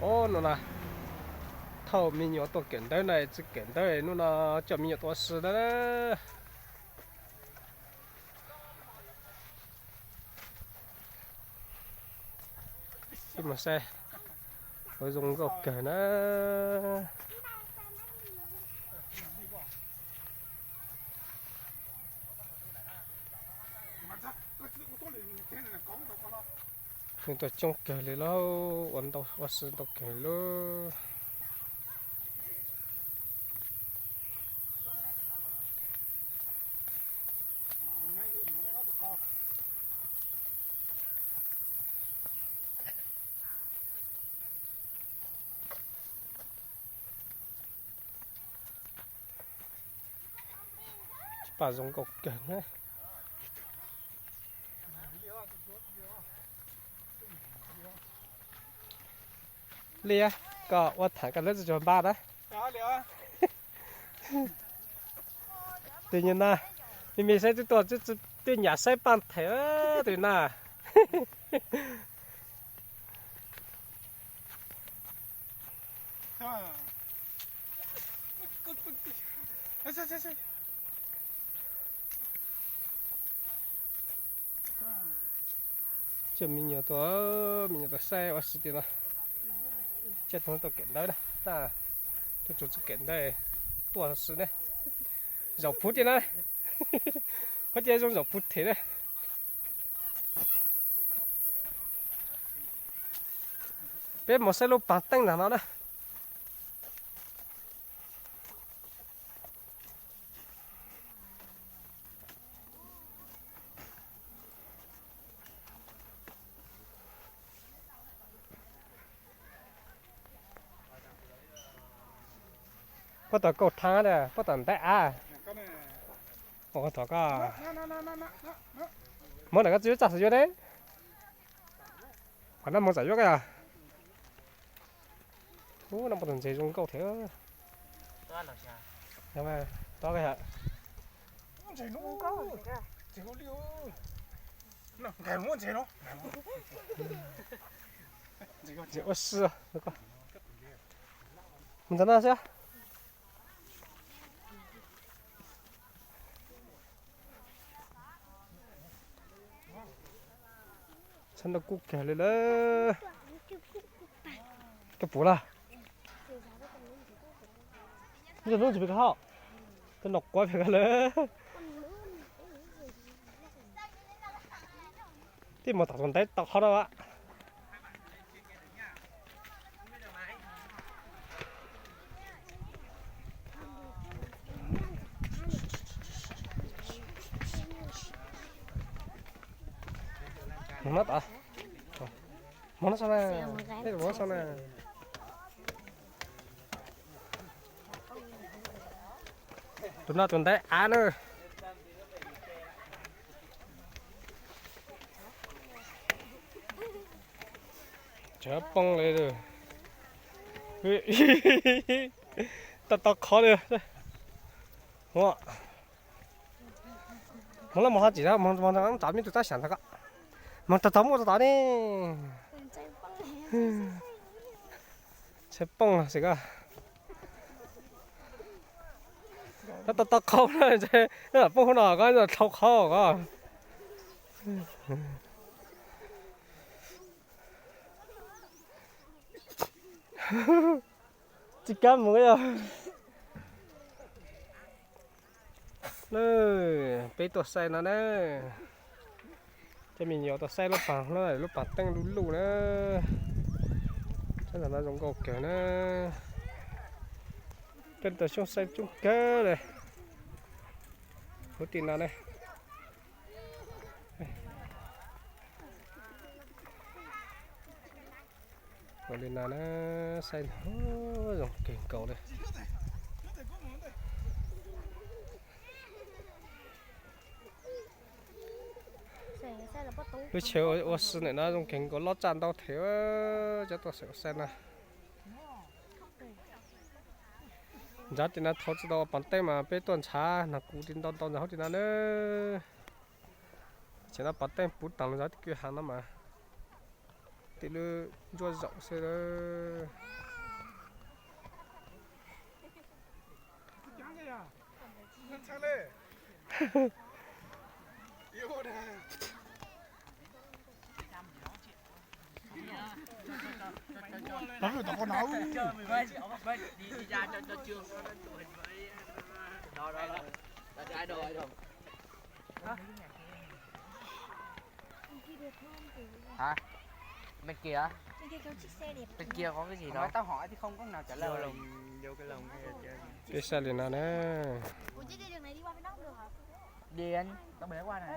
Hnub no thauj me nyuam tuaj kawm ntawv na, tsis kawm ntawv hnub no coj me nyuam tuaj ua si na. Ib mus saib, ua zoo nkauj kawg na. Neeg tuaj coob kawg li lauj, ua ntau ua si ntau kawg lauj. Tsis pom zoo nkauj kawg na. Liaj, koj ua tham koj lawv tsis tsuag npaj na. Tus nyuag na, me me saib twb tuaj twb nyam saib paj them tus na. Coj me nyuam tuaj, me nyuam tuaj saib ua si tim no. Coj tus tuaj kawm ntawv na, tab tus tsis kawm ntawv tuaj si ne. Zaum puv tim no, huab cua zoo zaum puv them na. Peb mus saib lub paag teeb ntawm no na. Puab tom kaum thaav, puab tom ntaiv av. Thov koj, muab ntawm koj txiv yuav txaj xwb yuav ne. Qhov no mus txam yuav koj yog. Ub, no puab tus ntses zoo nkauj thiab. Tob koj yog. Ntses ua si. Mus ntawm no xwb. Txhab ntau kub kawg li lawm. Koj puv lawm. Hnub tsis pom koj hauj, koj noj quav pem koj lawm. Tij mus tom tus ntaiv tau qhov no. Mus no tod, mus no sau na, mus no sau na. Tus no tus ntaiv av na. Tseem poob li, tau tau qhov li. Mus lawm mus ho tsis tau, mus tod me tus tab xyam ntawd ko. Mus tod tod, mus tod tod ne. Tsheb poob xwb ko. Tau tau qhov na, poob hauv no ko, dhau qhov ko. Tsis kam mus yog. Peb tuaj saib no na, coj me nyuam tuaj saib lub paag, lub paag teeb luj luj na. Saib ntawm no zoo nkauj kawg na. Coj tau xyoob saib coob kawg li. Huv tim no ne. Ua li no na, saib zoo kawg nkaus li. Lub tsheb ua si ntawm no zoo kawg nkaus, loj tshaj ntau thiab, cov tuaj saib ua si na. Ntsav tim no thaum tsis tau ua paag teeb mas peb tuaj ntshav nag kuv tim ntau ntau ntawm hauv tim no na. Tam sim no paag teeb puv taag ntawm ntsav tim kwj ha no mas. Lub ntsuab zaum xwb. Hả? Bên kia hả? Bên kia có cái gì đâu. Tao hỏi thì không có nào trả lời. Peb saib li no na. Đi anh, tao bẻ qua này.